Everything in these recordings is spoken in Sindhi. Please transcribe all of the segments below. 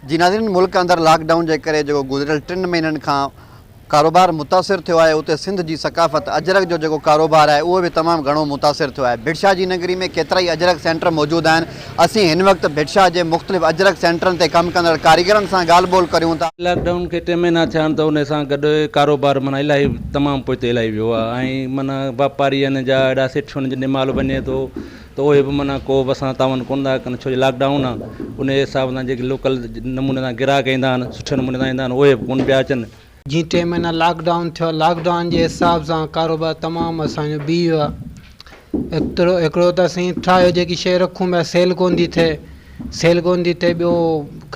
جي ناظرين ملڪ اندر لاڪ ڊائون جي ڪري جيڪو گذريل ٽن مهينن کان ڪاروبار متاثر ٿيو آهي اتي سنڌ جي ثقافت اجرڪ جو جيڪو ڪاروبار آهي اهو به تمام گهڻو متاثر ٿيو آهي ڀٽشاهه جي نگري ۾ ڪيترائي اجرڪ سينٽر موجود آهن اسين هن وقت ڀٽشاهه جي مختلف اجرڪ سينٽرن تي ڪم ڪندڙ ڪاريگرن سان ڳالهه ٻولهه ڪريون ٿا. لاڪ ڊائون کي ٽي مهينا ٿيا آهن ته ان سان گڏ ڪاروبار معنيٰ الاهي تمام پوئتي الاهي ويو آهي ۽ معنيٰ واپاري ان جا اهڙا سيٺ ان جن ڏي مال وڃي ٿو ته اهي به معنيٰ ڪو به اسان سان تعاون ڪونه ٿا ڪن ڇو جو لاڪ ڊائون آ انهي حساب سان جيڪي لوڪل نموني سان گراهڪ ايندا آهن سٺي نموني سان ايندا آهن اهي به ڪونه پيا اچن. جيئن ٽي مهينا لاڪ ڊائون ٿيو آ لاڪ ڊائون جي حساب سان ڪاروبار تمام اسان جو بيهي ويو آ ايترو هڪڙو ته اسين ٺاهيو جيڪي شيء رکون پيا سيل ڪونه ٿي ٿئي سيل ڪونه ٿي ٿئي ٻيو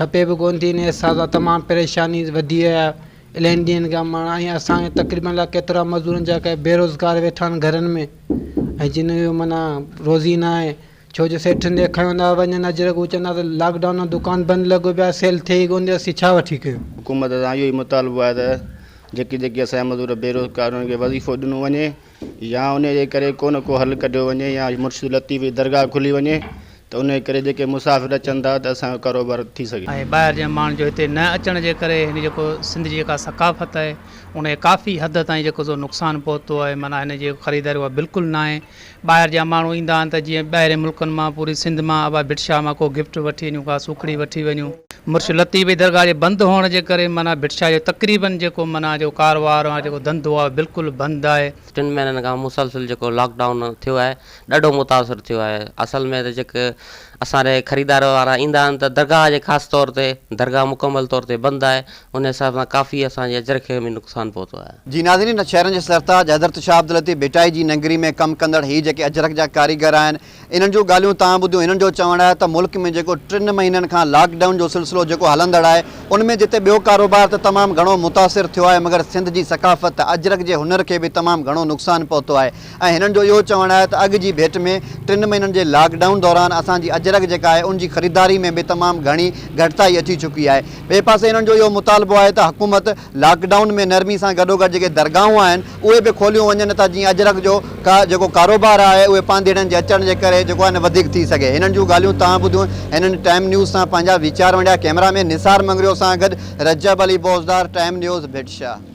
کپي به ڪونه ٿي انهي حساب سان تمام پريشاني وڌي وئي آ الائين ڏينهن کان ماڻهو ۽ اسان کي تقريبن الائي ڪيترا مزورن جا ڪي بيروزگار ويٺا آهن گهرن ۾ ۽ جن جو معنيٰ روزي نه آهي ڇو جو سيٺن ڏي کنيو ٿا وڃن اجرڪ هو چوندا ته لاڪ ڊائون آهي دڪان بند لڳو پيو آهي سيل ٿئي ئي ڪونه ٿي اسين ڇا وٺي ڪيون. حڪومت سان اهو ئي مطالبو آهي ته جيڪي جيڪي اسان جا مزور بيروزگار انهن کي وظيفو ڏنو وڃي يا انهي جي ڪري ڪو نه ڪو حل ڪڍيو وڃي يا مرشد لطيف جي درگاهه کلي وڃي ته انهي ڪري جيڪي مسافر اچن ٿا ته اسان جو ڪاروبار ٿي سگهي. ۽ ٻاهر جي ماڻهن جو هتي نه اچڻ جي ڪري هن جيڪو سنڌ جي جيڪا ثقافت آهي ان کي ڪافي حد تائين جيڪو سو نقصان پهتو آهي معنيٰ هن جي خريداري اها بلڪل ناهي ٻاهر جا ماڻهو ايندا آهن ته جيئن ٻاهرين ملڪن مان پوري سنڌ مان ابا ڀٽ شاهه مان ڪو گفٽ وٺي وڃون ڪا سوکڙي وٺي وڃون. مرشد لطيف جي درگاهه جي بند هئڻ جي ڪري معنيٰ ڀٽ شاهه جو تقريبن جيڪو معنيٰ جو ڪاروبار آهي جيڪو ڌنڌو آهي بلڪل بند آهي. ٽن مهينن کان مسلسل جيڪو لاڪ ڊائون ٿيو آهي ڏاڍو متاثر ٿيو آهي اصل ۾ ته جيڪي اسان ڏي خريدار وارا ايندا آهن ته درگاهه جي خاص طور تي درگاهه مڪمل طور تي بند آهي ان حساب سان ڪافي اسان جي اجرڪ کي به نقصان پهتو آهي. جي ناظرين شهرن جي سرتاج حضرت شاهه عبداللطيف ڀٽائي جي ننگري ۾ ڪم ڪندڙ هي جيڪي اجرڪ جا ڪاريگر آهن انهن جون ڳالهيون توهان ٻڌيون هنن جو چوڻ آهي ته ملڪ ۾ جيڪو ٽن مهينن کان لاڪ ڊائون جو سلسلو جيڪو هلندڙ آهي ان ۾ جتي ٻيو ڪاروبار ته تمام گهڻو متاثر ٿيو آهي مگر سنڌ جي ثقافت اجرڪ جي هنر کي به تمام گهڻو نقصان پهتو آهي ۽ هنن جو اهو چوڻ آهي ته اڳ جي ڀيٽ ۾ ٽن مهينن جي لاڪ ڊائون دوران اسان جي اجرڪ جيڪا آهي ان جي خريداري ۾ به تمام گهڻي گهٽتائي اچي چڪي آهي ٻئي پاسي هنن جو اهو مطالبو آهي ته حڪومت لاڪ ڊائون ۾ نرمي سان گڏوگڏ جيڪي درگاهون آهن اهي به کوليون وڃن ته جيئن اجرڪ جو ڪا جيڪو ڪاروبار آهي اهي پانڌيئڙن جي اچڻ جي ڪري جيڪو آهي نه وڌيڪ ٿي سگهي هنن جون ڳالهيون توهان ٻڌيون هنن ٽائيم نيوز سان پنهنجا ويچار ونڊيا ڪئميرا مين نثار مڱريو سان گڏ رجب علي بوزدار ٽائيم نيوز ڀٽ شاهه.